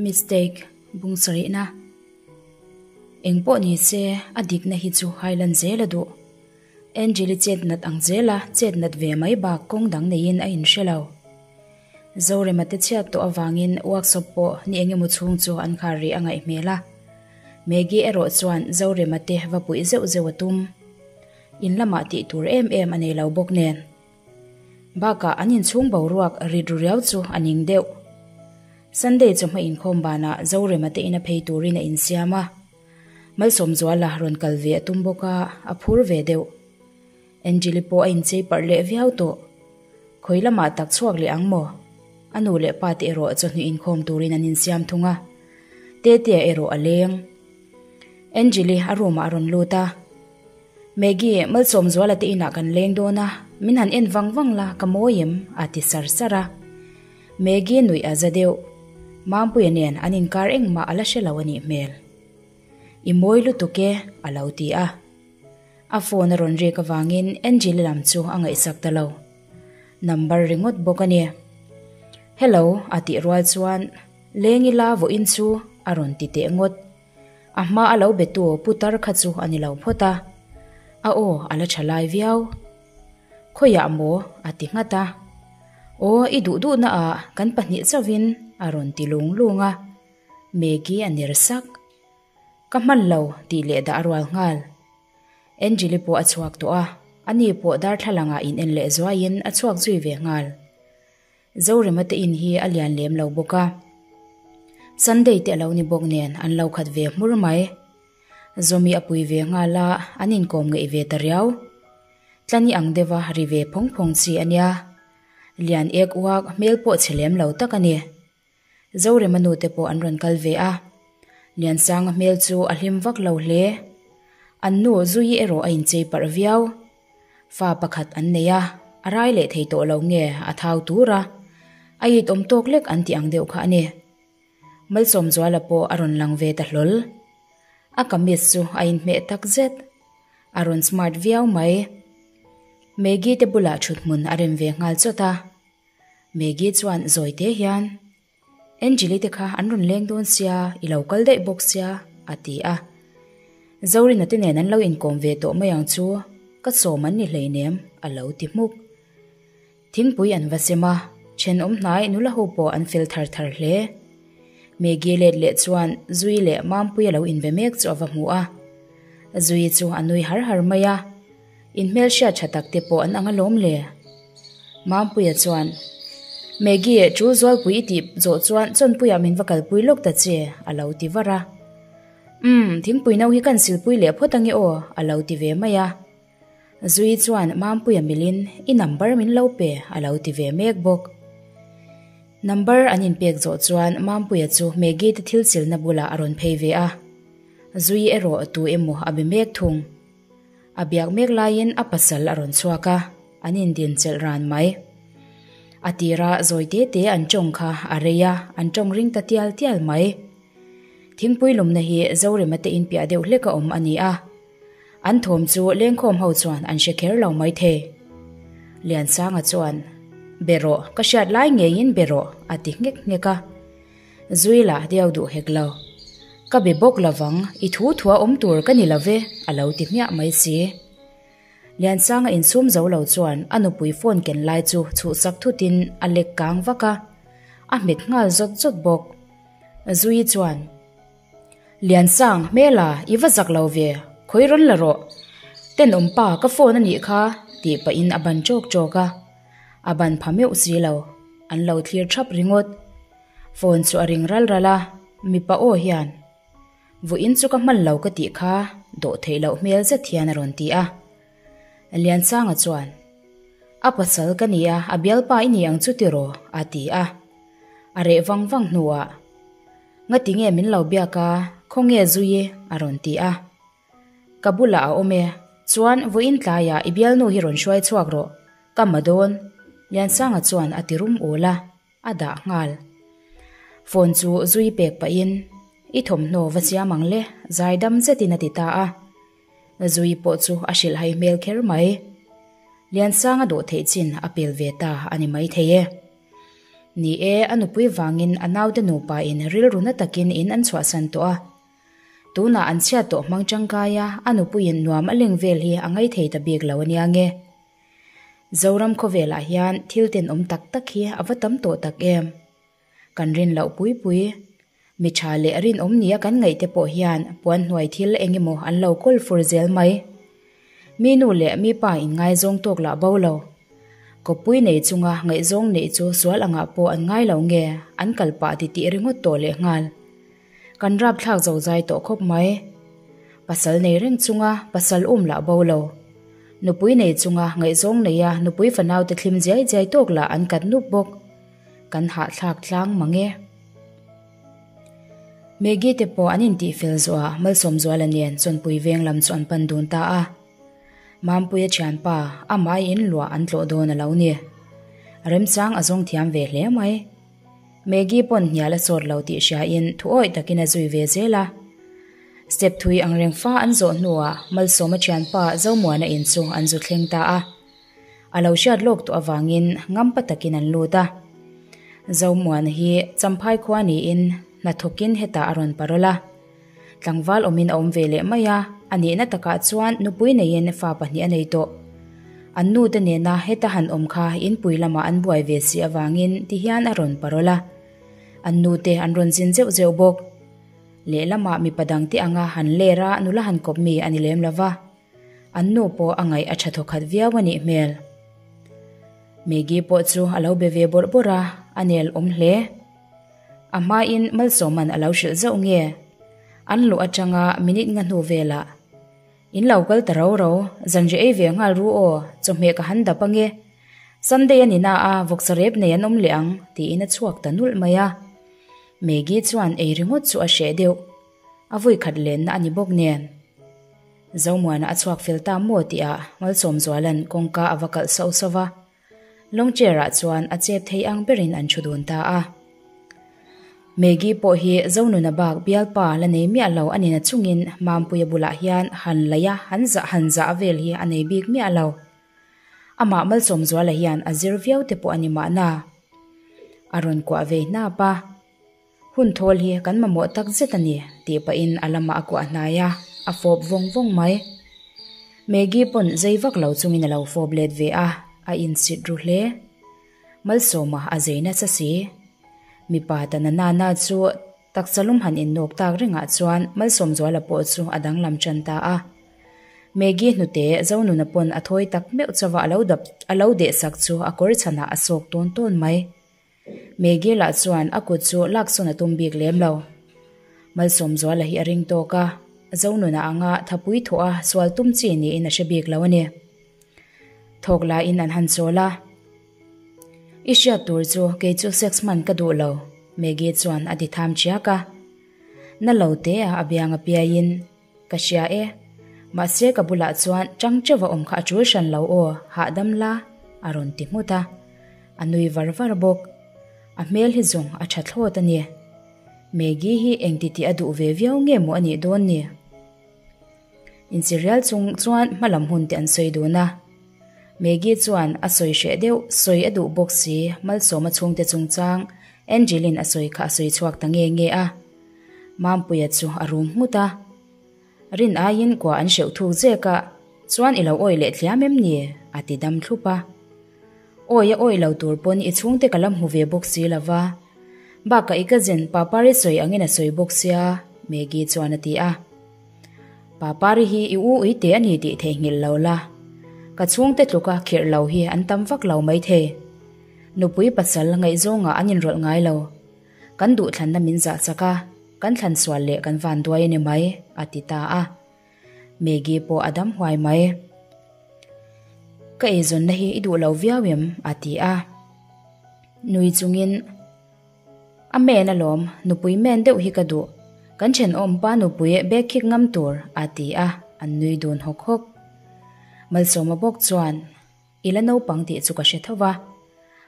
Mistake, bung sarihna. Engpawh ni se, a dikna hi chu hailan zel a duh. Angel-i chet nat ang zela chet nat ve mai bak kawng dang neiin a inhre lo. Zorema te chhiat tawh avangin workshop pawh ni engemaw chhung chu an khar rih a ngaih hmel a. Maggie erawh chuan Zorema te va puih zeuh zeuh a tum. In lamah tih tur em em a nei lo bawk nen. Bakah an inchhung boruak rit ru riau chu a ning deuh. Sunday chawhma inkhawm banah Zorema te ina phei turin a insiam a. Malsawmzuala rawn kal ve a tum bawk a, a phur ve deuh. Angeli pawh a inchei parh leh viau tawh. Khawi lamah tak chhuak leh ang maw? A nu leh pa te erawh chawhnu inkhawm turin an insiam thung a. Tetea erawh a leng. Angeli a room ah a rawn lut a. Maggie, Malsawmzuala te inah kan leng dawn a, min han en vang vang la, ka mawi em? a ti sar sar a. Maggie nuih a za deuh. Mampuia nen an inkar engmah a la hre lo a nih hmel. I mawi lutuk e, a lo ti a. A phone a rawn rik avangin Angeli lam chu a ngaihsak ta lo. Number ringawt bawk a ni. Hello, a tih rual chuan Leng ila vawiin chu a rawn ti teh ngawt. A hma a lo betu putar kha chu a ni lo phawt a, a aw a la tha lai viau. Khawiah maw? a ti nghat a. Aw, i duh duhna ah kan pahnih chauhin a rawn ti lung lung a. Maggie a ner sak. Ka hman lo tih leh dah a rual nghal. Angeli pawh a chhuak tawh a, ani pawh darthlalang ah in en leh zuaiin a chhuak zui ve nghal. Zorema te in hi a lian lem lo bawk a, Sunday te a lo ni bawk nen an lo khat ve hmur mai. Zawmi a pui ve nghal a, an inkawm ngeih ve ta riau. Tlani ang deuha ri ve phawng phawng chi a nia. Lian ek uak hmel pawh chhe lem lo tak a ni. Zorema nu te pawh an rawn kal ve a, Liansanga hmel chu a hlim vak lo hle. An nu Zuii erawh a inchei parh viau. Fa pakhat an nei a, a rai leh thei tawh lo nge a thau tur a, a it awm tawk lek an tih ang deuh kha a ni. Malsawmzuala pawh a rawn lang ve ta hlawl. A kamis chu a inhmeh tak zet. A rawn smart viau mai. Maggie te bulah thuthmun a rem ve nghal chawt a. Maggie chuan zawi te hian, Angeli te kha an rawn leng dawn sia, i lo kal daih bawk sia, a ti a. Zorina te nen an lo inkawm ve tawh mai ang chu, ka sawm an ni hleinem, a lo ti hmuk. Thingpui an va sem a, thenawm hnai nula ho pawh an fel thar thar hle. Maggie let leh chuan Zui leh Mampuia lo inbe mek chu a va hmu a. Zui chu a nui har har mai a. In hmelhriat tha tak te pawh an ang alawm le. Mampuia chuan, Maggie, tul zualpui i tih zawh chuan chawnpuiah min va kalpui lawk ta che, a lo ti var a. Umm, thingpui no hi kan silpui leh phawt ange aw, a lo ti ve mai a. Zui chuan Mampuia milin, I number min lo pe, a lo ti ve mek bawk. Number an inpek zawh chuan Mampuia chu Maggie te thil silna bulah a rawn phei ve a. Zui erawh tu emaw a be mek thung. A biak mek laiin a pasal a rawn chhuak a, an indin chelh ran mai. A tira zawi te te an tawng kha a rei a, an tawng ring ta tial tial mai. Thingpui lumna hi Zorema te inpiah deuh hlek a awm a ni a, an thawm chu lengkhawm ho chuan an hre kher lo mai thei. Liansanga chuan, Be rawh, ka hriat lai ngeiin be rawh, a ti nghek nghek a. Zui lah diau duh hek lo. Ka be bawk lovang, i thu thua awm tur ka ni lo ve, a lo ti hmiah mai si. Liansanga insum zo lo chuan a nupui phone ken lai chu chhuhsak thutin a lek kang vak a, a hmet nghal zawt zawt bawk. Zui chuan, Liansang, hmela, i va zak lo ve, khawi rawn la rawh. Tenawm pa, ka phone a nih kha, tih pahin a ban ṭawk ṭawk a. A ban pha meuh si lo, an lo thlir ṭhap ringawt. Phone chu a ring ral ral a, mipa aw hian, Vawiin chu ka hman lo ka tih kha dawh theih loh hmel zet hian a rawn ti a. Liansanga chuan, A pasal ka ni a, a bialpa i ni ang chu tiraw? a ti a. A reh vang vang hnuah, Ngati nge min lo biak a, khawnge Zuii? a rawn ti a. Ka bulah a awm e, chuan vawiin tlaiah i bialnu hi rawn hruai chhuak rawh, ka ma dawn, Liansanga chuan a ti rum ul a. A dah nghal. Phone chu zui pek pahin, I thawmhnaw va siam ang le, zaidam zetin a ti ta a. Zui pawh chu a hrilhhai hmel kher mai. Liansanga dawh theih chin a pel ve ta a ni maithei e. Ni e, a nupui vangin a naute nupa in rilru na takin in an chhuahsan tawh a. Tunah an chhiat tawh hmang tangkai a, a nupuiin nuam a leng vel hi a ngaithei ta bik lo ania nge. Zoram khawvelah hian thil tenawm tak tak hi a va tam tawh tak em. Kan rin loh pui pui. Mi tha leh rinawm nia kan ngaih te pawh hian puan hnuai thil eng emaw an lo kawl fur zel mai. Mi nu leh mi pa inngaizawng tawk lah bo lo. Kawppui nei chunga ngaihzawng neih chu sual angah pawh an ngai lo nge an kal pah titih ringawt tawh lehnghal. Kan rapthlak zo zai tawh khawp mai. Pasal nei reng chunga pasal um lah bo lo. Nupui nei chunga ngaihzawng neia nupui fanaute thlim ziai ziai tawk lah an kat nup bawk. Kan hahthlak tlang mang e. Maggie te pawh an intih fel zawhah Malsawmzuala nen Chawnpui veng lam chu an pan dun ta a. Mampuia thianpa amah in luah an tlawh dawn a lo ni. Remchang a zawng thiam ve hle mai. Maggie pawn hnial a sawt lo tih hriain thu awih takin a zui ve zel a. Step thui angreng fa an zawh hnuah Malsawma thianpa Zomuana in chu an zu thleng ta a. A lo hriat lawk tawh avangin ngampa takin an lut a. Zomuana hi Champhai khua niin hnathawkin hetah a rawn parol a. Tlangval awmin a awm ve leh mai a, a nihna takah chuan nupui neiin fa pahnih a nei tawh. An nute nena heta han awm kha inpui lamah an buai ve si avangin tihian a rawn parol a. An nute an rawn zin zeuh zeuh bawk. Lehlamah mipa dangte anga han ler a nula han kawp mi a ni lem lova. An nu pawh a ngaih a tha thawkhat viau a nih hmel. Maggie pawh chu a lo be ve bawrh bawrh a, a nel awm hle. A hmain Malsawman a lo hrilh zauh nge? An luh atanga minute nga hnu velah, In lo kal ta ro ro, zanri ei ve nghal ru aw, chawhmeh ka han dap ange. Sunday a ni na a, vawksa rep nei an awm leh ang, tiin a chhuak ta nulh mai a. Maggie chuan ei ringawt chu a hreh deuh. A vui khat lenna a ni bawk nen. Zomuana a chhuak fel ta maw tihah Malsawmzuala'n kawngka a va kalh sauh sauh va. Long chair ah chuan a chep thei ang berin an thu dun ta a. Maggie pawh hi Zonuna bak bialpa la nei miah lo a nena chungin Mampuia bulah hian han laih a, han zah han zah vel hi a nei bik miah lo. Amah Malsawmzuala hian a zir viau te pawh a ni mahna. A rawn kuah ve hnap a. Hun thawl hi kan mamawh tak zet a ni, tih pahin a lamah a kuah hnai a, a fawp vawng vawng mai. Maggie pawn zei vak lo chungin a lo fawp let ve a, a insit ru hle. Malsawma a zei nasa si. Mipa ta na na na chu taksa lum han innawk tak rengah chuan Malsawmzuala pawh chu a danglam tan ta a. Maggie hnute Zonuna pawn a thawi tak meuh chauha a lo dap a lo dehsak chu a kawr chhanah a sawk tawn tawn mai. Maggie lah chuan a kut chu laksawn a tum bik lem lo. Malsawmzuala hi a ring tawk a, Zonuna anga thapui thawh a sual tum chi niin a hre bik lo a ni. Thawk laiin an han chawl a, I hriat tur chu kei chu sex hman ka duh lo, Maggie chuan a ti tham chiak a. Na lo te a a biang a piaiin. Ka hria e. Mahse ka bulah chuan chang teuh a awm kha a tul hran lo aw, hahdam la, a rawn ti nghut a. A nui var var bawk. A hmel hi zawng a tha thlawt a ni. Maggie hi engti tih a duh ve viau nge maw a nih dawn ni? Inchirial chung chuan hmalam hun te an sawi dun a. Maggie chuan a sawi hreh deuh, sawi a duh bawk si, Malsawma chhungte chungchang Angeline a sawi kha a sawi chhuak ta nge nge a. Mampuia chu a rum nghut a. Rin aiin kua an hreuh thuk zek a, chuan i lo awih leh tliam em ni? a ti dam thlup a. Awi a awih lo tur pawn i chhungte ka la hmu ve bawk si lo va. Bakah i cousin Papari sawi angin a sawi bawk sia, Maggie chuan a ti a. Papari hi i u uite a ni tih theihnghilh lo la. Ka chhungte tluka khirh lo hi an tam vak lo maithei. Nupui pasal ngaihzawngah an inrawlh ngai lo. Kan duhthlanna min zah chak a, kan thlan sual leh kan van duai a ni mai, a ti ta a. Maggie pawh a dam huai mai. Ka eizawnna hi i duh lo viau em? a ti a. Nui chungin, A men alawm, nupui men deuh hi ka duh. Kan thenawm pa nupui bag khik ngam tur, a ti a, an nui dun hawk hawk. Malsawma bawk chuan, I la naupang tih chu ka hre tho va.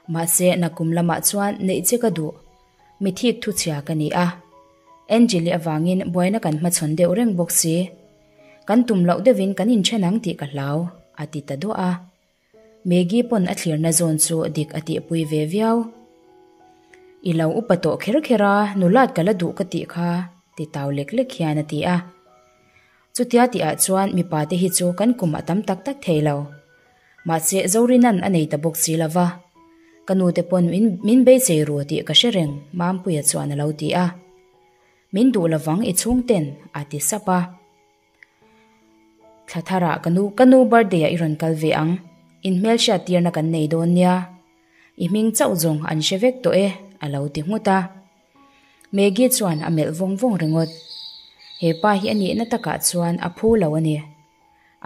Mahse, nakum lamah chuan neih che ka duh. Mi thik thu chhia ka ni a. Angeli avangin buaina kan hmachhawn deuh reng bawk si. Kan tum loh deuhin kan inthen ang tih ka hlau, a ti ta duah a. Maggie pawn a thlirna zawn chu dik a tihpui ve viau. I lo upa tawh kher kher a, nulat ka la duh ka tih kha, ti tau lek lek hian a ti a. Chutia tihah chuan mipa te hi chu kan kum a tam tak tak thei lo. Mahse Zorinan a nei ta bawk si lo va. Ka nu te pawn min min beisei ru tih ka hre reng, Mampuia chuan a lo ti a. Min duh lovang i chhungten, a ti sap a. Thla tharah ka nu ka nu birthday ah i rawn kal ve ang, in hmelhriat tirna kan nei dawn nia. I hming chauh zawng an hre vek tawh e, a lo ti nghut a. Maggie chuan a melh vawng vawng ringawt. He pa hi a nihna takah chuan a phu lo a ni.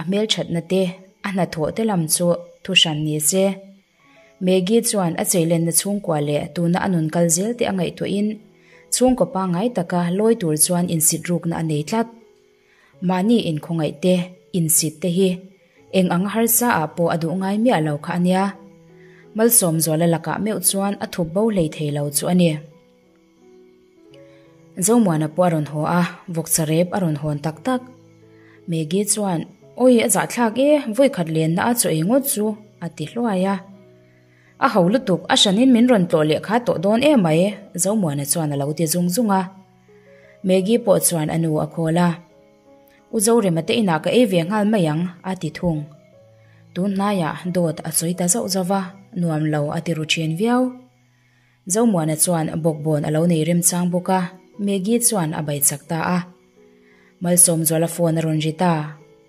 A hmelthatna te, a hnathawh te lam chu thu hran ni se. Maggie chuan a cheilenna chhungkua leh tuna a nun kal zel te a ngaihtuahin chhungkaw pangngai taka lawi tur chuan insit rukna a nei tlat. Mahni inkhawngaih te, insit te hi eng ang harsa ah pawh a duh ngai miah lo kha a nia. Malsawmzuala lakah meuh chuan a thup bo hlei thei lo chu a ni. Zomuana pawh a rawn haw a, vawkcha rep a rawn hawn tak tak. Maggie chuan, Awi a zahthlak e, vawikhat lenna a chaw ei ngawt chu, a ti hluai a. A ho lutuk, a hranin min rawn tlawh leh kha tawh dawn emai, Zomuana chuan a lo ti zung zung a. Maggie pawh chuan a nu a call a. U Zorema te inah ka ei ve nghal mai ang, a ti thung. Tun hnaiah dawt a sawi ta zauh zauh va, nuam lo a ti ru thin viau. Zomuana chuan bawkbawn a lo nei remchang bawk a, Maggie chuan a bai chak ta a. Malsawmzuala phone a rawn ri ta,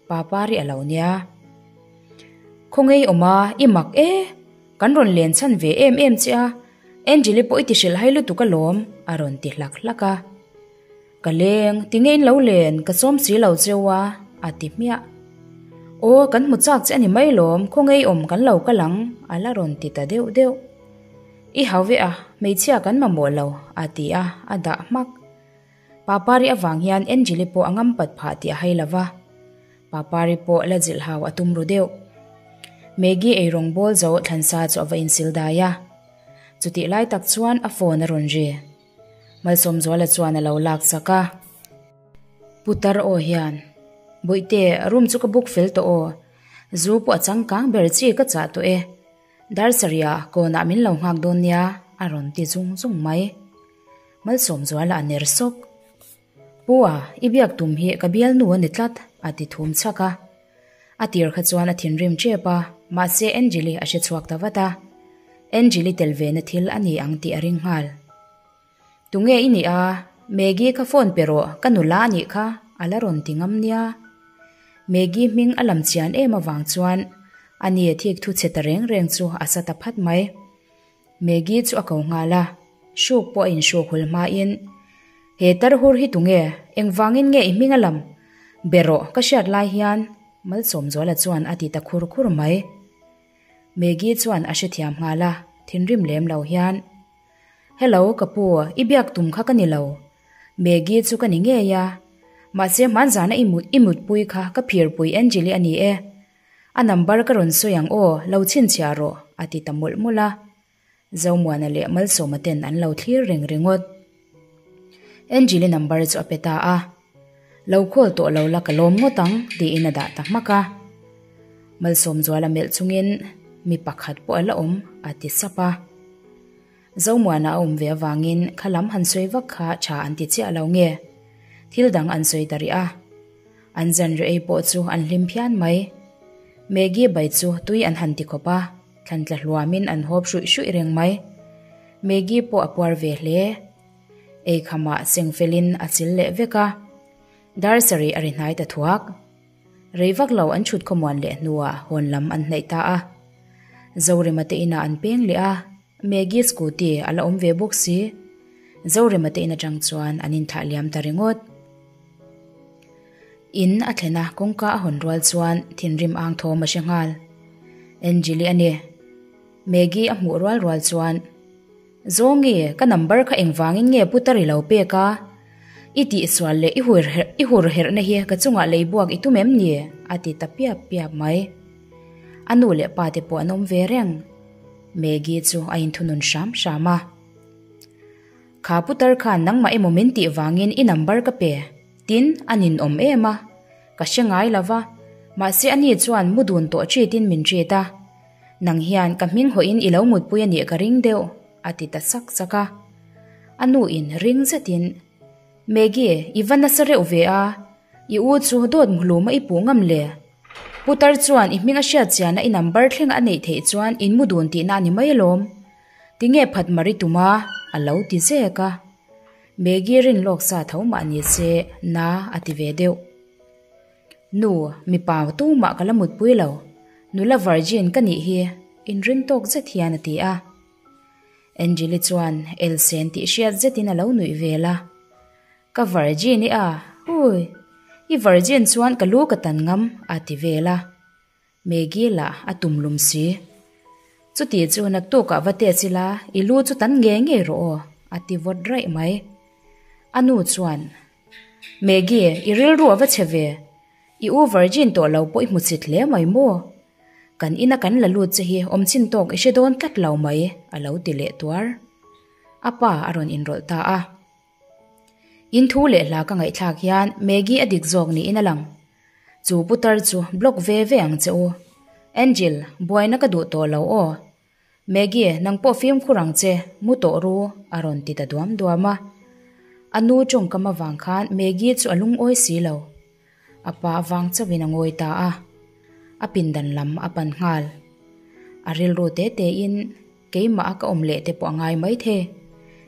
Papa ri a lo nia. Khawngei awm a, i mak e! Kan rawn len chhan ve em em che a, Angel-i pawh i ti hrilh hai lutuk alawm, a rawn ti hlak hlak a. Ka leng, tinge in lo len, ka sawm si lo cheu a, a ti hmiah. Aw, kan hmu chak che a ni mai lawm, khawngei awm kan lo kal ang, a la rawn ti ta deuh deuh. I hau ve a, hmeichhia kan mamawh lo, a ti a, a dah hmak. Papari avang hian Angel-i pawh a ngam pat phah tih a hai lo va. Papari pawh la zilh hau a tum ru deuh. Maggie eirawng bawl zo thlansa chu a va insil dai a. Chutih lai tak chuan a phone a rawn ri. Malsawmzuala chuan a lo lak chak a. Putar aw hian, Bawihte, room chu ka book fel tawh aw. Zu pawh a changkang ber chi ka chah tawh e. Dar sarihah kawnah min lo nghak dawn nia, a rawn ti zung zung mai. Malsawmzuala a ner sawk. Pu a, i biak tum hi ka bialnu a ni tlat, a ti thum chhak a. A tir kha chuan a thinrim tep a, mahse Angeli a hre chhuak ta vat a. Angeli tel ve na thil a ni ang tih a ring nghal. Tunge i nih a, Maggie kha phone pe rawh, ka nula a nih kha, a la rawn ti ngam nia. Maggie hming a lam chian em avang chuan a ni thik thu chhe ta reng reng chu a sa ta phat mai. Maggie chu a ko nghal a, hruk pawh a inhruk hul hmain, He tar hur hi tunge, engvangin nge i hming a lam? Be rawh, ka hriat lai hian, Malsawmzuala chuan a ti ta khur khur mai. Maggie chuan a hrethiam nghal a, thinrim lem lo hian, Hello, ka pu, i biak tum kha ka ni lo. Maggie chu ka ni ngei a, mahse hmanzana i mut i mutpui kha ka phirpui Angel-i a ni e. A number ka rawn sawi ang aw, lo chhinchhiah rawh, a ti ta mawlh mawlh a. Zomuana leh Malsawma ten an lo thlir reng ringawt. Angel-i number chu a pe ta a. Lo call tawh lo la ka lawm ngawt ang, tiin a dah ta hmak a. Malsawmzuala melh chungin mi pakhat pawh a la awm, a ti sap a. Zomuana a awm ve avangin kha lam han sawi vak kha tha an ti chiah lo nge? Thil dang an sawi ta rih a. An zanriah ei pawh chu an hlim phian mai. Maggie bai chu tui an han ti khawp a, thlan tla hluamin an hawp hruih hruih reng mai. Maggie pawh a puar ve hle. Eikhamah seng felin a chil leh vek a. Dar sarih a ri hnai ta thuak. Rei vak lo an chhut khawmuan leh hnuah hawn lam an hnaih ta a. Zorema te inah an peng leh a, Maggie scooty a la awm ve bawk si. Zorema te in atang chuan an inthlah liam ta ringawt. In a thlen a kawngka a hawn rual chuan thinrim ang thawm a hre nghal. Angeli a ni. Maggie a hmuh rual rual chuan. Zawngi, ka number kha engvangin nge putar i lo pek a? I tihsual leh i hur i hur herhna hi ka chungah lei buak i tum em ni? a ti ta piap piap mai. A nu leh pa te pawh an awm ve reng. Maggie chu a inthunun hram hram a. Kha putar khan nangmah emaw min tih vangin i number ka pe, tin a ninawm em a. Ka hre ngai lo va, mahse ani chuan mu dun tawh treat in min treat a. Nang hian ka hming hawhin i lo mutpui a nih ka ring deuh, a ti ta sak sak a. A nu in ring zetin, Maggie, i va nasa reuh ve a, i u chu dawt muhlum a i puh ngam le? Putar chuan i hming a hriat chiana i number thleng a neih theih chuan in mu dun tihna a ni mai alawm. Tinge phat mar i tum a? a lo ti zek a. Maggie rin lawk sa tho mah ni se, na a ti ve deuh. Nu, mipa tumah ka la mutpui lo. Nula virgin ka nih hi, inring tawk zet hian a ti a. Angeli chuan elsen tih hriat zetin a lo nuih vel a. Ka virgin i a, hui! I virgin chuan ka lu ka tan ngam, a ti vel a. Maggie lah a tum lum si. Chuti chu naktukah va test ila, i lu chu tan ngei ngei rawh aw, a ti vawt raih mai. A nu chuan, Maggie, i rilru a va chhe ve. I u virgin tawh lo pawh i hmu chit hle mai maw? Kan ina kan la lut che hi awm chin tawk i hre dawn tlat lo mai, a lo ti leh tuar. A pa a rawn inrawlh ta a. In thu leh hla ka ngaihthlak hian Maggie a dik zawk niin a lang. Chu putar chu block ve ve ang che u. Angel, buaina ka duh tawh lo aw. Maggie, nang pawh fimkhur ang che, mu tawh ru, a rawn ti ta duam duam a. A nu tawngkam avang khan Maggie chu a lungawi si lo. A pa avang chauhin a ngawi ta a. A pindan lam a pan nghal. A rilru te tein keimah a ka awm leh te pawh a ngai mai thei.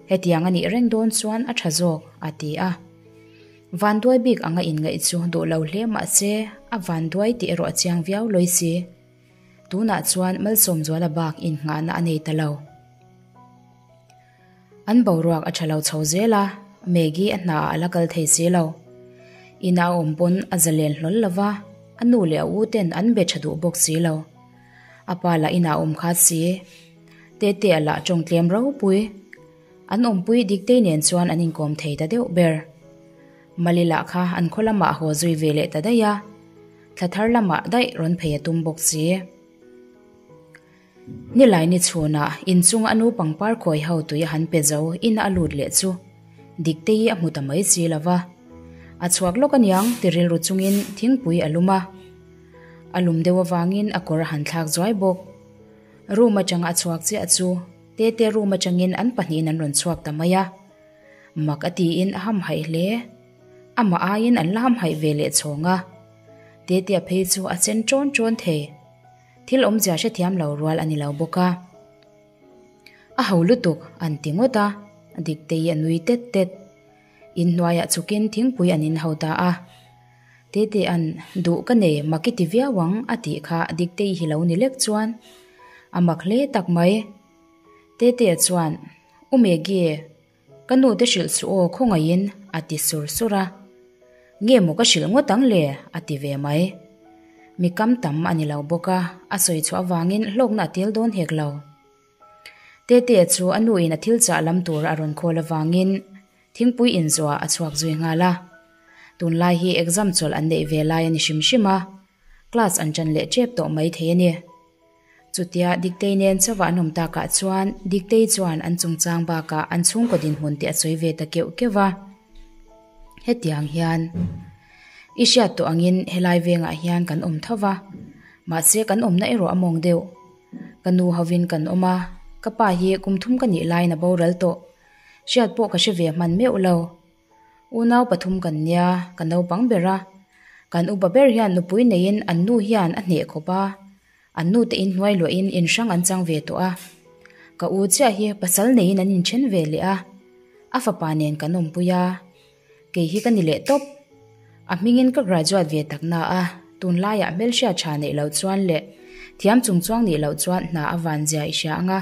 Hetiang a nih reng dawn chuan a tha zawk, a ti a. Vanduai bik anga inngaih chu duh lo hle mah se a vanduai tih erawh a chiang viau lawi si. Tunah chuan Malsawmzuala bak innghahna a nei ta lo. An boruak a tha lo chho zel a, Maggie a hnaah a la kal thei si lo. Ina a awm pawn a zalen hlawl lo va, a nu leh a u ten an be tha duh bawk si lo. A pa lah inah a awm khat si. Tete a lah tawng tlem ropui. An awmpui Diktei nen chuan an inkawm thei ta deuh ber. Mali lah kha an khaw lamah a haw zui ve leh ta daih a. Thla thar lamah daih rawn phei a tum bawk si. Nilai ni chhunah inchunga a nu pangpar khawi ho tui a han pe zo ina a lut leh chu Diktei a hmu ta mai si lo va. A chhuak lawk aniang ti rilru chungin thingpui a lum a. A lum deuh avangin a kawr a han thlak zuai bawk. Room atanga a chhuak chiah chu Tete room atangin an pahnihin an rawn chhuak ta mai a. Mak a tiin a hamhaih hle. Amah aiin an la hamhaih ve leh chhawng a. Tetea phei chu a chen ṭawn ṭawn thei. Thil awmzia hrethiam lo rual a ni lo bawk a. A ho lutuk an ti ngawt a, Diktei a nui tet tet. Inhnuaiah chhukin thingpui an inho ta a. Tetea'n duh ka nei mak i ti viau ang a tih kha Diktei hi lo ni lek chuan a mak hle tak mai. Tetea chuan, U Maggie, Ka nu te hrilh chu aw khawngaihin a ti sur sur a. Nge maw ka hrilh ngawt ang le a ti ve mai. Mi kam tam a ni lo bawk a, a sawi chhuah avangin hlawkna a tel dawn hek lo. Tetea chu a nu in a thil chah lam tur a rawn khawl avangin thingpui inzuah a chhuak zui nghal a. Tunlai hi exam chawlh an neih ve lai a ni hrim hrim a, class an ṭan leh ṭep tawh mai thei a ni. Chutia Diktei nen chauhah an awm takah chuan Diktei chuan an chungchang bakah an chhungkaw dinhmun te a sawi ve ta keuh keuh va. Hetiang hian i hriat tawh angin helai vengah hian kan awm tho va, mahse kan awmna erawh a mawng deuh. Ka nu hovin kan awm a, ka pa hi kum thum ka nih laiin a boral tawh. Hriat pawh ka hre ve hman meuh lo. Unau pathum kan nia, ka naupang ber a. Kan upa ber hian nupui neiin an nu hian a hneh khawp a. An nute inhnuai luahin in hrang an chang ve tawh a. Ka u chiah hi pasal neiin an inthen ve leh a. A fapa nen kan awmpui a. Kei hi ka ni leh tawp. A hmingin ka graduate ve tak na a, tunlaiah hmelhriat tha neih loh chuan leh thiam chung chuang nih loh chuan hna a van zia i hria ang a.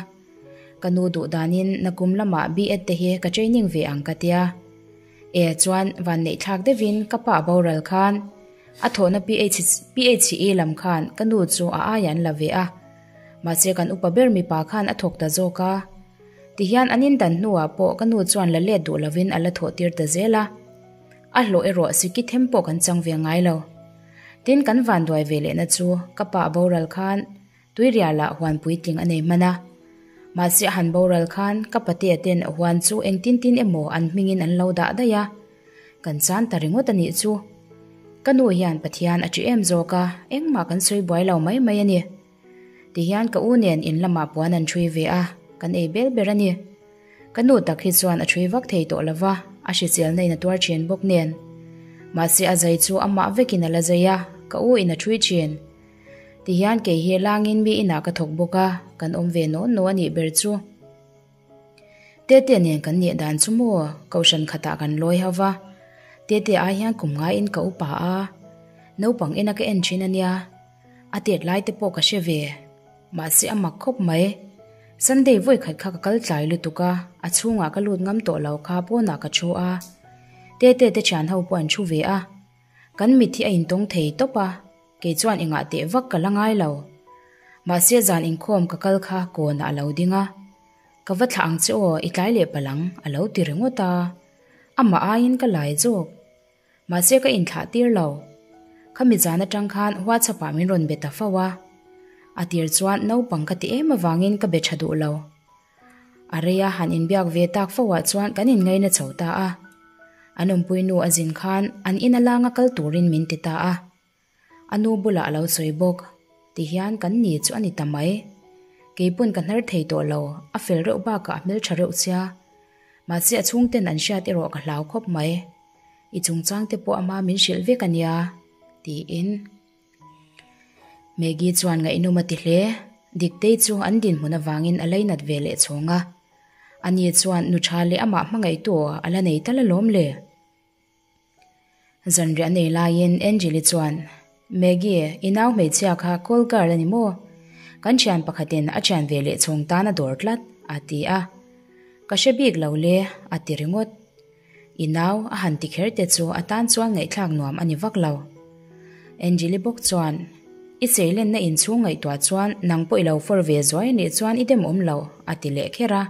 Ka nu duh danin nakum lamah B.Ed te hi ka training ve ang ka tia. E chuan vanneih thlak deuhin ka pa a boral khan a thawhna PHE lam khan ka nu chu a aia an la ve a. Mahse kan upa ber mipa khan a thawk ta zawk a. Tihian an indan hnuah pawh ka nu chuan la let duh lovin a la thawh tir ta zel a. A hlawh erawh siki them pawh kan chang ve ngai lo. Tin kan vanduai ve lehna chu ka pa a boral khan Tuirialah huan puitling a nei hman a. Mahse a han boral khan ka patea ten huan chu engtin tin emaw an hmingin an lo dah daih a. Kan chan ta ringawt a nih chu. Ka nu hian Pathian a ṭi em zawk a, engmah kan sawi buai lo mai mai a ni. Tihian ka u nen in lamah puan an ṭhui ve a, kan ei bel ber a ni. Ka nu tak hi chuan a ṭhui vak thei tawh lo va, a hriselna in a tuar ṭhin bawk nen. Mahse a zai chu amah vekin a la zai a, ka u in a ṭhui ṭhin. Tihian kei hi langin mi inah ka thawk bawk a, kan awm ve naw naw a nih ber chu. Tete nen kan nih dan chu maw Kohhran khatah kan lawi ho va, Tete ai hian kum ngaiin ka upa a, naupang ina ka en thin a nia, a tet lai te pawh ka hre ve, mahse a mak khawp mai. Sunday vawi khat kha ka kal tlai lutuk a, a chhungah ka lut ngam tawh lo kha pawnah ka thu a, Tete te thian ho pawh an thu ve a, kan mit hi a intawng thei tawp a. Kei chuan engah teh vak ka la ngai lo. Mahse zan inkhawm ka kal kha kawnah a lo ding a. Ka va thlah ang che aw, i tlai leh palh ang, a lo ti ringawt a. Amah aiin ka lai zawk. Mahse ka inthlah tir lo. Khami zan atang khan WhatsApp ah min rawn be ta fo a. A tir chuan naupang ka ti em avangin ka be tha duh lo. A reia han inbiak ve tak fo ah chuan kan inngaina chho ta a. An awmpui nu a zin khan an in a langa kal turin min ti ta a. A nu bulah a lo sawi bawk. Tihian kan ni chu a ni ta mai. Keipawn ka hnar thei tawh lo, a fel reuh bakah a hmeltha reuh sia. Mahse a chhungten an hriat erawh ka hlau khawp mai. I chungchang te pawh ama min hrilh vek a nia, tiin. Maggie chuan ngaihnawm a ti hle. Diktei chu an dinhmun avangin a lainat ve leh chhawng a. Ani chuan nu tha leh amah hmangaihtu a la nei tal alawm le. Zanriah nei laiin Angel-i chuan, Maggie, i nau hmeichhia kha call girl a ni maw? Kan thian pakhatin a thian ve leh chhawng tan a dawr tlat, a ti a. Ka hre bik lo le, a ti ringawt. I nau a han ti kher te chu a tan chuan ngaihthlak nuam a ni vak lo. Angel-i bawk chuan, I seilenna inchhung ngaihtuah chuan nang pawh i lo fawr ve zuai a nih chuan i demawm lo, a ti leh kher a.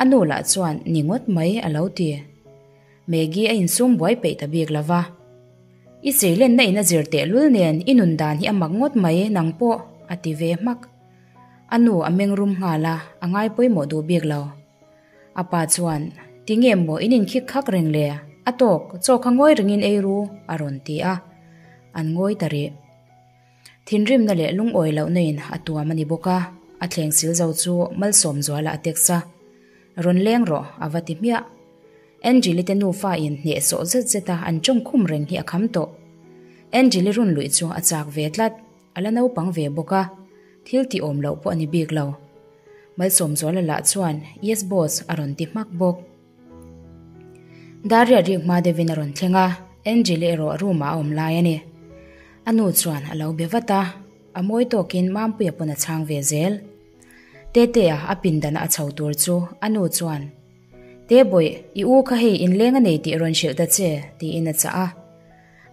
A nu lah chuan, Ni ngawt mai, a lo ti. Maggie a insum buai peih ta bik lova. I seilenna in a zir tehlul nen i nun dan hi a mak ngawt mai nang pawh, a ti ve hmak. A nu a meng rum nghal a, a ngai pawimawh duh bik lo. A pa chuan, Ti nge maw in inkhik khak reng le? A tawk, chaw kha ngawi rengin ei ru, a rawn ti a. An ngawi ta rih. Thinrimna leh lungawi lohna in a tuam a ni bawk a, a thleng sil zo chu Malsawmzuala a text a. Rawn leng rawh, a va ti hmiah. Angel-i te nufa in hnehsawh zet zet a an tawng khum reng hi a kham tawh. Angel-i run luih chu a chak ve tlat, a la naupang ve bawk a, thil tih awm loh pawh a ni bik lo. Malsawmzuala lah chuan, Yes boss, a rawn ti hmak bawk. Dar riat rik hma deuhin a rawn thleng a, Angel-i erawh room ah a awm lai a ni. A nu chuan a lo be vat a, a mawi tawkin Mampuia pawn a chhang ve zel. Tetea a pindan a chho tur chu a nu chuan, Tebawih, i u kha hei inleng a nei tih rawn hrilh ta che, tiin a chah a.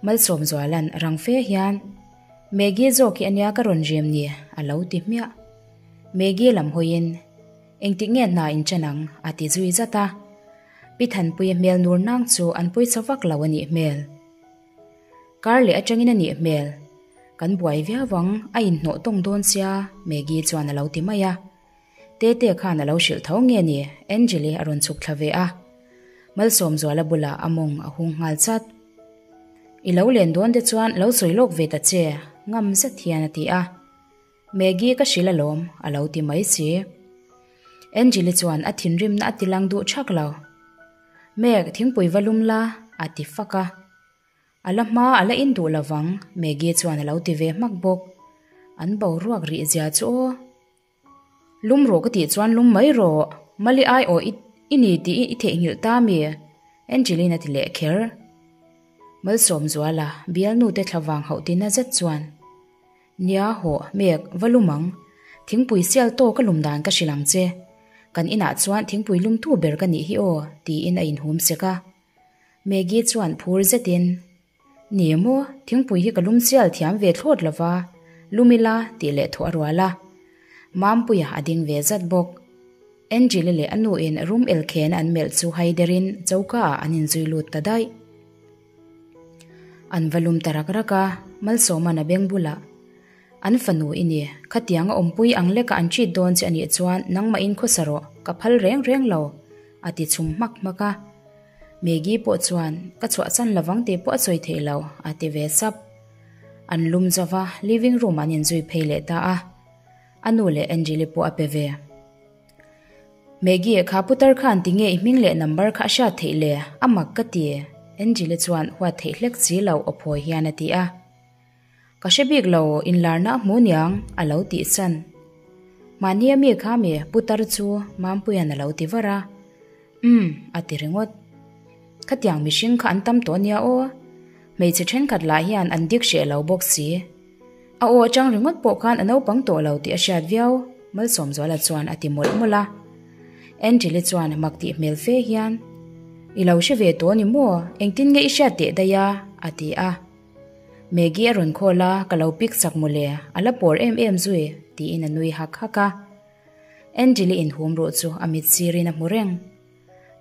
Malsawmzuala'n rang fe hian, Maggie zawk hi ania ka rawn rem ni, a lo ti hmiah. Maggie lam hawiin, Engtik nge hna in ṭan ang? a ti zui zat a. Pi Thanpuia hmel nur nang chu an pawisa vak lo a nih hmel. Kar leh aṭangin a nih hmel. Kan buai viau ang, a inhnawh tawng dawn sia, Maggie chuan a lo ti mai a. Tete khan a lo hrilh tho nge ni, Angel-i a rawn chhuk thla ve a. Malsawmzuala bulah a mawng a hung nghal chat. I lo len dawn te chuan lo sawi lawk ve ta che, ngam zet hian a ti a. Maggie ka hrilh alawm, a lo ti mai si. Angel-i chuan a thinrimna a ti lang duh thak lo. Meg, thingpui va lum la, a ti fak a. A la hma a la in duh lovang, Maggie chuan a lo ti ve hmak bawk. An boruak rih zia chu aw. Lum rawh ka tih chuan lum mai rawh, Mali ai aw i i ni tih i theihnghilh ta mi? Angeline a ti leh kher. Malsawmzuala, bialnu te thlavang hauh tina zet chuan. Nia hawh, mek, va lum ang. Thingpui sial tawk a lum dan ka hrilh ang che. Kan inah chuan thingpui lumtu ber ka nih hi aw, tiin a inhum sek a. Maggie chuan phur zetin, Ni maw, thingpui hi ka lum sial thiam ve thlawt lo va, lum ila, tih leh thawh a rual a. Mampuia a ding ve zat bawk. Angel-i leh a nuin room elkhena an melh chu haiderin choka ah an inzui lut ta daih. An va lum ta rak rak a, Malsawma'n a beng bulah, An fanu i ni, khatiang a awmpui ang leka an treat dawn che a nih chuan nangmahin khawsa rawh, ka phal reng reng lo, a ti chhum hmak hmak a. Maggie pawh chuan, Ka chhuahsan lovang tih pawh a sawi theih lo, a ti ve sap. An lum zo va, living room ah an inzui phei leh ta a. A nu leh Angeli pawh a pe ve. Maggie, kha putar khan tinge i hming leh number kha a hriat theih le? A mak ka ti. Angel-i chuan huat theih hlek si lo aw phawi hian a ti a. Ka hre bik lo, inlarna a hmu niang, a lo tih chan. Mahni a mi kha mi putar chu Mampuia'n a lo ti var a. Umm, a ti ringawt. Khatiang mihring kha an tam tawh nia aw. Hmeichhe thenkhat lah hian an dik hreh lo bawk si. A aw atang ringawt pawh khan a naupang tawh lo tih a hriat viau, Malsawmzuala chuan a ti mawlh mawlh a. Angel-i chuan mak tih hmel fe hian, I lo hre ve tawh ni maw? Engtin nge i hriat teh daih a? a ti a. Maggie a rawn call a, ka lo pick chak mawle, a la pawr em em zui, tiin a nui hak hak a. Angel-i inhum ruh chu a mit sirin a hmu reng.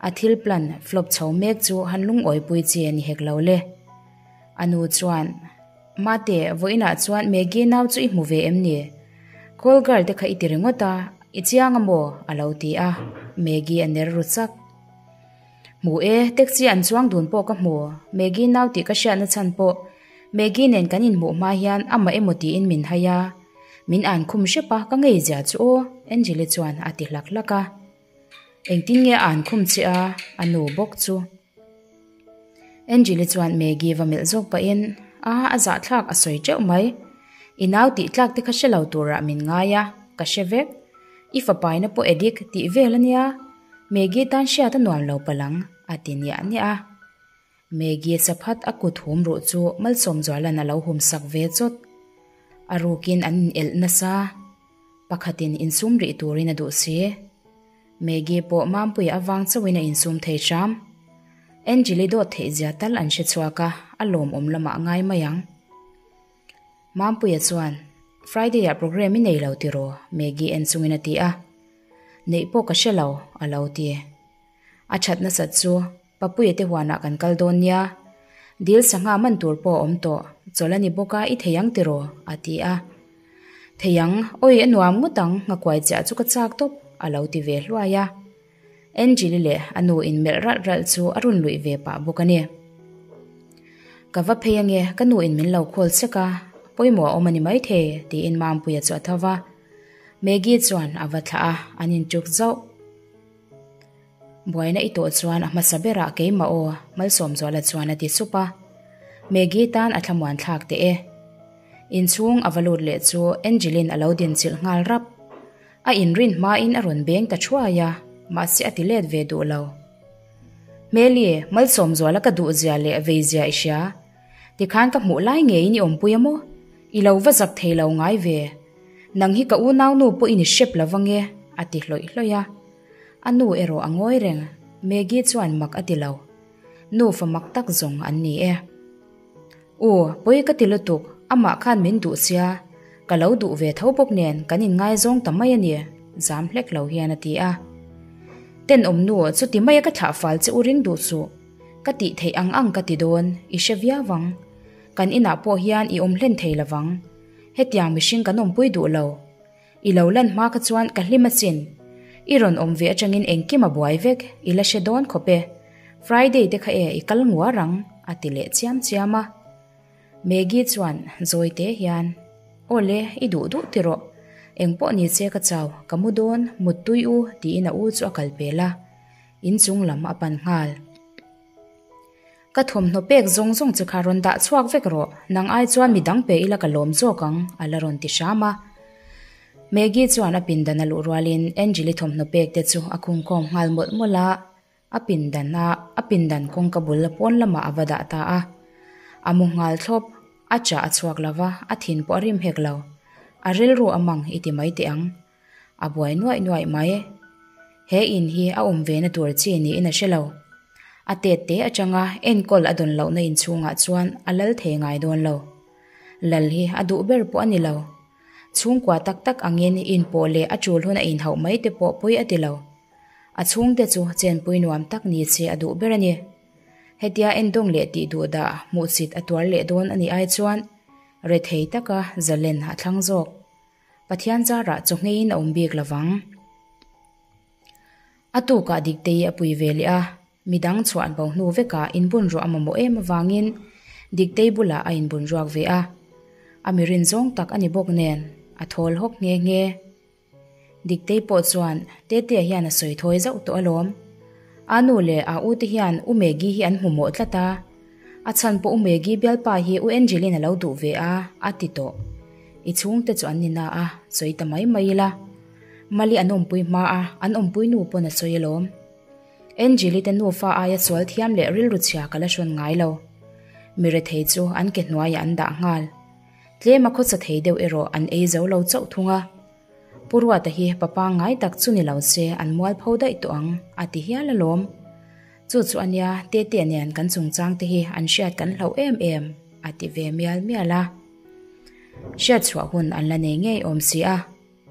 A thil plan flop chho mek chu han lungawipui chi a ni hek lo le. A nu chuan, Mate, vawiinah chuan Maggie nau chu i hmu ve em ni? Call girl te kha i ti ringawt a, i chiang a maw? a lo ti a, Maggie a ner ru chak. Hmu e, taxi an chuang dun pawh ka hmu, Maggie nau tih ka hriatna chhan pawh Maggie nen kan inhmuh hma hian amah emaw tiin min hai a, min an khum hrep a, ka ngei zia chu aw, Angel-i chuan a ti hlak hlak a. Engtin nge a an khum che a, a nu bawk chu. Angel-i chuan Maggie va melh zawk pahin, A, a zahthlak a sawi teuh mai. I nau tih tlak te kha hre lo turah min ngai a, ka hre vek. I fapaina pawh edik tih vel a nia. Maggie tan hriat a nuam lo palh ang, a ti niah niah a. Maggie saphat a kut hum ruh chu Malsawmzuala'n a lo hum sak ve chawt. A rukin an in elh nasa. Pakhatin insum rih turin a duh si. Maggie pawh Mampuia avang chauhin a insum thei hram. Angel-i dawt theih zia tal an hre chhuak a, a lawmawm lamah a ngai mai ang. Mampuia chuan, Friday-ah programme i nei lo tiraw? Maggie en chungin a ti a. Neih pawh ka hre lo, a lo ti. A that nasat chu Papuia te huanah kan kal dawn nia. Dil sangha man tur pawh a awm tawh, chawlh a ni bawk a, i thei ang tiraw? a ti a. Thei ang, awi a nuam ngawt ang, nghakuai chiah chu ka chak tawp, a lo ti ve hluai a. Angel-i leh a nu inmelh ralh ralh chu a rawn luih ve pah bawk a ni. Ka va phei ange, ka nu in min lo call sek a, pawimawh a awm a ni maithei, tiin Mampuia chu a tho va. Maggie chuan a va thlah a, an inchuk zauh. Buaina i tawh chuan a hmasa berah keimah aw, Malsawmzuala chuan a ti sup a. Maggie tan a thlamuan thlak teh e. Inchhung a va lut leh chu Angeline a lo dinchilh nghal rap. A inrin hmain a rawn beng ta thuai a, mahse a ti let ve duh lo. Hmeli, Malsawmzuala ka duhzia leh veizia i hria. Tikhan ka hmuh lai ngeiin i awmpui a maw? I lo va zak thei lo ngai ve. Nang hi ka unaunu pawh i ni hrep lo ange, a ti hlawih hlawih a. A nu erawh a ngawi reng, Maggie chuan mak a ti lo. Nufa mak tak zawng an ni e. U, pawi ka ti lutuk, amah khan min duh sia, ka lo duh ve tho bawk nen kan inngaizawng ta mai a ni, zam hlek lo hian a ti a. Tenawm nu, chuti maia ka thlah fal che u ring duh suh. Ka tih theih ang ang ka ti dawn, i hre viau ang. Kan inah pawh hian i awm hlen thei lovang. Hetiang mihring kan awmpui duh lo. I lo lan hma kha chuan ka hlim asin. I rawn awm ve atangin engkim a buai vek, i la hre dawn khawp e. Friday te kha e i kal nguar ang, a ti leh chiam chiam a. Maggie chuan zawi te hian, Aw le, i duh duh ti rawh. Engpawh ni che ka chau, ka mu dawn, muttui u, tiin a u chu a kal pel a. Inchung lam a pan nghal. Ka thawmhnaw pek zawng zawng che kha rawn dah chhuak vek rawh, nang ai chuan mi dang pe ila ka lawm zawk ang, a la rawn ti hram a. Maggie chuan a pindan a luh rualin Angel-i thawmhnaw pek te chu a khungkhawm nghal mawlh mawlh a, a pindan a a pindan kawngka bul pawn lamah a va dah ta a. A mu nghal thlawp, a chah a chhuak lo va, a thin pawh a rim hek lo. A rilru a mang i ti mai teh ang. A buai nuaih nuaih mai. He in hi a awm ve na tur chi niin a hre lo. A tet te atanga enkawl a dawn lohna inchhungah chuan a lal thei ngai dawn lo. Lal hi a duh ber pawh a ni lo. Chhungkua tak tak angin inpawh leh a tul hun a inhauh mai te pawh pawi a ti lo. A chhungte chu chenpui nuam tak ni che a duh ber a ni. Hetia endawng leh tih duh dah hmuhsit a tuar leh dawn a nih ai chuan rethei taka zalen a thlang zawk. Pathian zarah chaw ngheiin a awm bik lo vang. A tukah Diktei a pui ve leh a, midang chhuah bo hnu vekah inbunruah a mamawh em avangin Diktei bulah a inbunruak ve a. A mi rin zawng tak a ni bawk nen a thawl hawk nghe nghe. Diktei pawh chuan Tetea hian a sawi thawi zauh tawh alawm. A nu leh a u te hian U Maggie hi an hmu mawh tlat a. A chhan pawh U Maggie bialpa hi U Angeline a lo duh ve a, a ti tawh. I chhungte chu an ni na a, sawi ta mai mai ila. Mali an awmpui hma a, an awmpui nu pawn a sawi alawm. Angeli te nufa aia sual thiam leh rilru chhia ka la hrawn ngai lo. Mi rethei chu an ke hnuaiah an dah nghal. Tlem a khawsa thei deuh erawh an ei zo lo chauh thung a. Pu Ruata hi pa pangngai tak chu ni lo se an mual pho daih tawh ang a ti hial alawm. Chu chu ania Tetea nen kan chungchang te hi an hriat kan hlauh em em a ti ve mial mial a. Hriat chhuah hun an la nei ngei awm si a.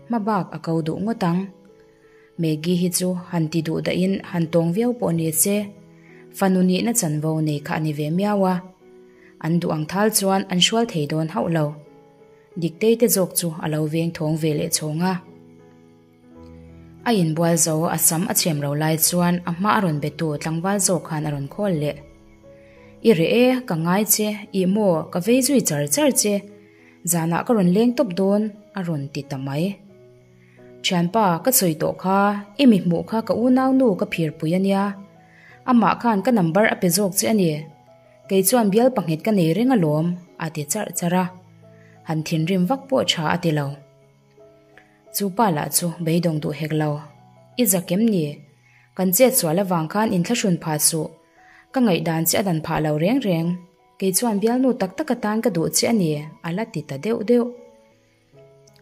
Hma bak a ko duh ngawt ang. Maggie hi chu han ti duh dahin han tawng viau pawh ni se, fanu nihna chanvo nei kha a ni ve miau a. An duh ang thal chuan an hrual thei dawn hauh lo. Diktei te zawk chu a lo veng thawng ve leh chhawng a. A inbual zo a sam a chhem ro lai chuan a hma a rawn betu tlangval zawk khan a rawn khawl leh. I reh e, ka ngai che, ih maw, ka vei zui char char che. Zanah ka rawn leng tawp dawn, a rawn ti ta mai. Thianpa, ka sawi tawh kha, i mi hmuh kha ka unau nu ka phirpui a nia. Amah khan ka number a pe zawk che a ni. Kei chuan bial pahnghet ka nei reng alawm, a ti charh charh a. Han thinrim vak pawh tha a ti lo. Chu pa lah chu beidawng duh hek lo. I zak em ni? Kan chet sual avang khan inthlahrun phah suh. Ka ngaihdan che a dan phah lo reng reng. Kei chuan bialnu tak tak atan ka duh che a ni, a la ti ta deuh deuh.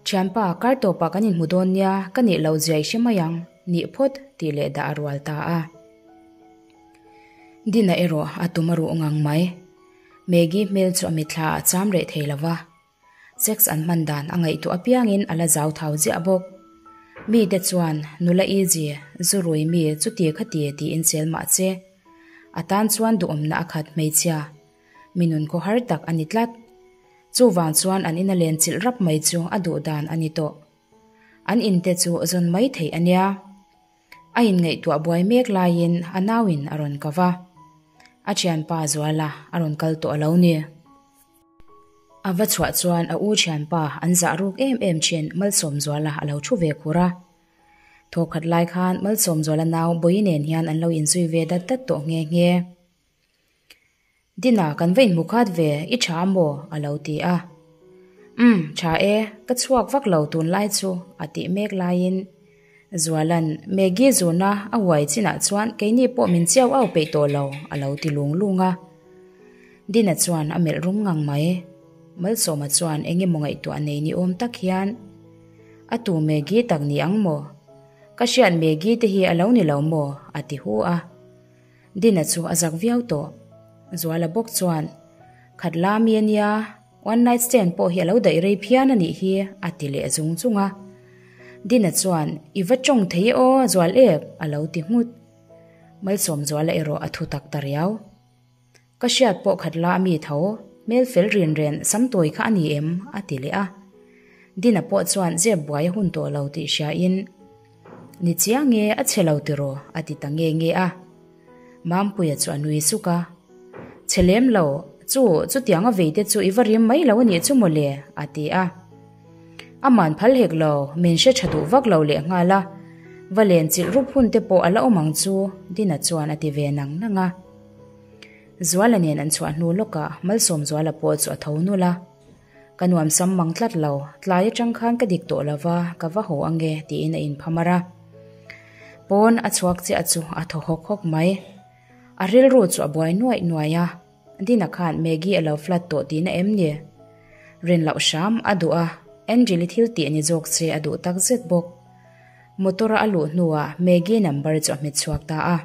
Thianpa, kar tawpah kan inhmu dawn nia, ka nih loh zia i hre mai ang, nih phawt, tih leh dah a rual ta a. Dina erawh a tum a ruh ngang mai. Maggie hmel chu a mitthla ah a cham reh thei lo va. Sex an hman dan a ngaihtuah apiangin a la zau thau ziah bawk. Mite chuan, Nula Easy, zu rui mi, chuti khati tiin sel mah che. A tan chuan duhawmna a khat hmeichhia. Mi nun khawhar tak a ni tlat. Chuvang chuan an ina len chilh rap mai chu a duh dan a ni tawh. An inte chu zawn mai theih a nia. A inngaihtuah buai mek laiin a nauin a rawn kau va. A thianpa Zuala a rawn kal tawh a lo ni. A va chhuah chuan a u thianpa an zah ruk em em thin Malsawmzuala a lo thu ve khur a. Thawkhat lai khan Malsawmzuala nau Bawi nen hian an lo inzui ve dat dat tawh nghe nghe. Dina kan va inhmu khat ve, i tha maw? a lo ti a. Umm, tha e, ka chhuak vak lo tunlai chu, a tih mek laiin Zualan, Maggie zuna a huai chinah chuan keini pawh min chiau au peih tawh lo, a lo ti lung lung a. Dina chuan a melh rum ngang mai. Malsawma chuan eng emaw ngaihtuah nei ni awm tak hian, A tu Maggie tak ni ang maw? Ka hriat Maggie te hi a lo ni lo maw? a ti hu a. Dina chu a zak viau tawh. Zuala bawk chuan, Khat la mi a nia, one night stand pawh hi a lo daih rei phian a nih hi, a ti leh zung zung a. Dina chuan, I va tawng thei e aw, Zual ek, a lo ti nghut. Malsawmzuala erawh a thu tak ta riau. Ka hriat pawh khat la a mi tho, hmel fel rin ren sam tawi kha a ni em? a ti leh a. Dina pawh chuan zep buai a hun tawh lo tih hriain, Ni chiang e, a chhe lo tiraw? a ti ta nge nge a. Mampuia chu a nui suk a. Chhe lem lo, chu, chutiang a vei te chu i va rim mai lo a nih chu mawle, a ti a. Aman phal hek lo, min hre tha duh vak lo leh nghal a. Va len chilh rup hun te pawh a la awm ang chu, Dina chuan a ti ve nang nang a. Zuala nen an chhuah hnu lawkah Malsawmzuala pawh chu a tho nulh a. Ka nuam sam mang tlat lo, tlai atang khan ka dik tawh lo va, ka va haw ange tiin a inphamar a. Pawn a chhuak chiah chu a thaw hawk hawk mai. A rilru chu a buai nuaih nuaih a, Dina khan Maggie a lo flat tawh tihna em ni? Rin loh hram a duh a, Angel-i thil tih ni zawk che a duh takzet bawk. Motor-a a luh hnuah Maggie number chu a hmet chhuak ta a.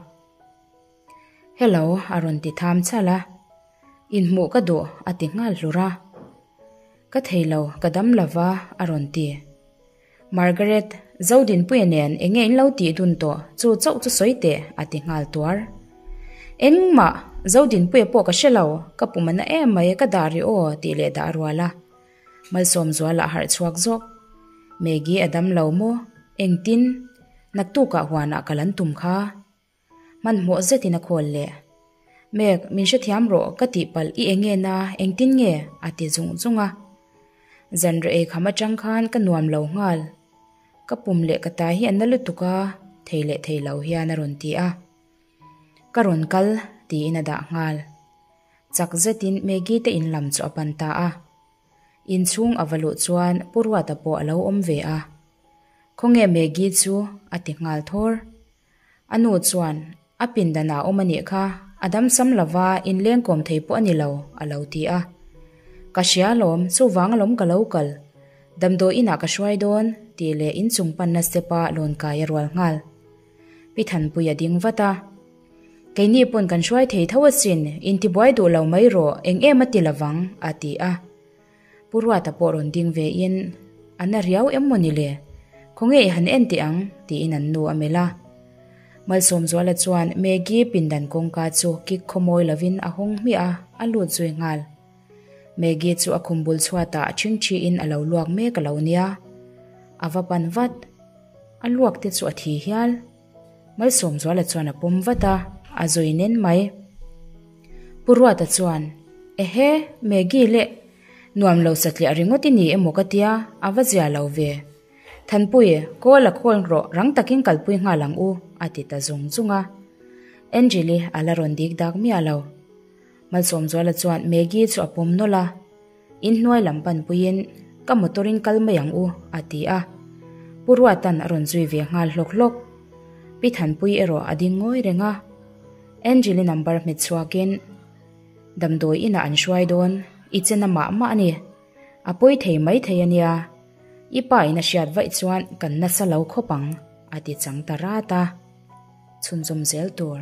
Hello, a rawn ti tham chal a. Inhmuh ka duh, a ti nghal hlur a. Ka thei lo, ka dam lo va, a rawn ti. Margaret, Zodinpuia nen eng nge in lo tih dun tawh, chu chauh chu sawi teh, a ti nghal tuar. Engmah, Zodinpuia pawh ka hre lo, ka pum a na em mai, ka dah rih aw, tih leh dah a rual a. Malsawmzuala a harh chhuak zawk. Maggie a dam lo maw? Engtin? Naktukah huanah ka lan tum kha. Hmanhmawh zetin a khawl leh. Mek, min hrethiam rawh, ka tihpalh i eng nge na, engtin nge? a ti zung zung a. Zanriah ei kham atang khan ka nuam lo nghal. Ka pum leh ka tai hi a na lutuk a, thei leh thei lo hian a rawn ti a. Ka rawn kal, tiin a dah nghal. Chak zetin Maggie te in lam chu a pan ta a. Inchhung a va luh chuan Pu Ruata pawh a lo awm ve a. Khawnge Maggie chu? a ti nghal thawr. A nu chuan, A pindan ah awm a nih kha, a dam sam lova inleng kawm thei pawh a ni lo, a lo ti a. Ka hria alawm, chuvang alawm ka lo kal. Damdawi inah ka hruai dawn, tih leh inchung panna step a lawn kai a rual nghal. Pi Thanpui a ding vat a. Keini pawn kan hruai thei tho asin, intibuai duh lo mai rawh, eng em a ti lovang, a ti a. Pu Ruata pawh rawn ding ve in, A na riau em maw ni le? Khawnge i han en teh ang? tiin an nu a melh a. Malsawmzuala chuan Maggie pindan kawngka chu kik khawmawi lovin a hawng hmiah a, a lut zui nghal. Maggie chu a khum bul chhuatah a ṭhingṭhiin a lo luak mek a lo nia. A va pan vat. A luak te chu a thi hial. Malsawmzuala chuan a pawm vat a, a zui nen mai. Pu Ruata chuan, Ehe, Maggie leh nuam lo satliah ringawt i ni emaw ka tia, a va zia lo ve. Thanpui, call a call rawh, rang takin kalpui nghal ang u, a ti ta zung zung a. Angel-i a la rawn dik dak miah lo. Malsawmzuala chuan Maggie chu a pawm nawlh a. Inhnuai lam panpuiin, Ka motor-in kal mai ang u, a ti a. Pu Ruata'n a rawn zui ve nghal hlawk hlawk. Pi Thanpui erawh a ding ngawi reng a. Angel-i number hmet chhuakin, Damdawi inah an hruai dawn, i che na mah mah a ni. A pawi thei mai thei a nia. I pa in a hriat vaih chuan kan nasa lo khawp ang, a ti chang ta rat a. Chhunzawm zel tur.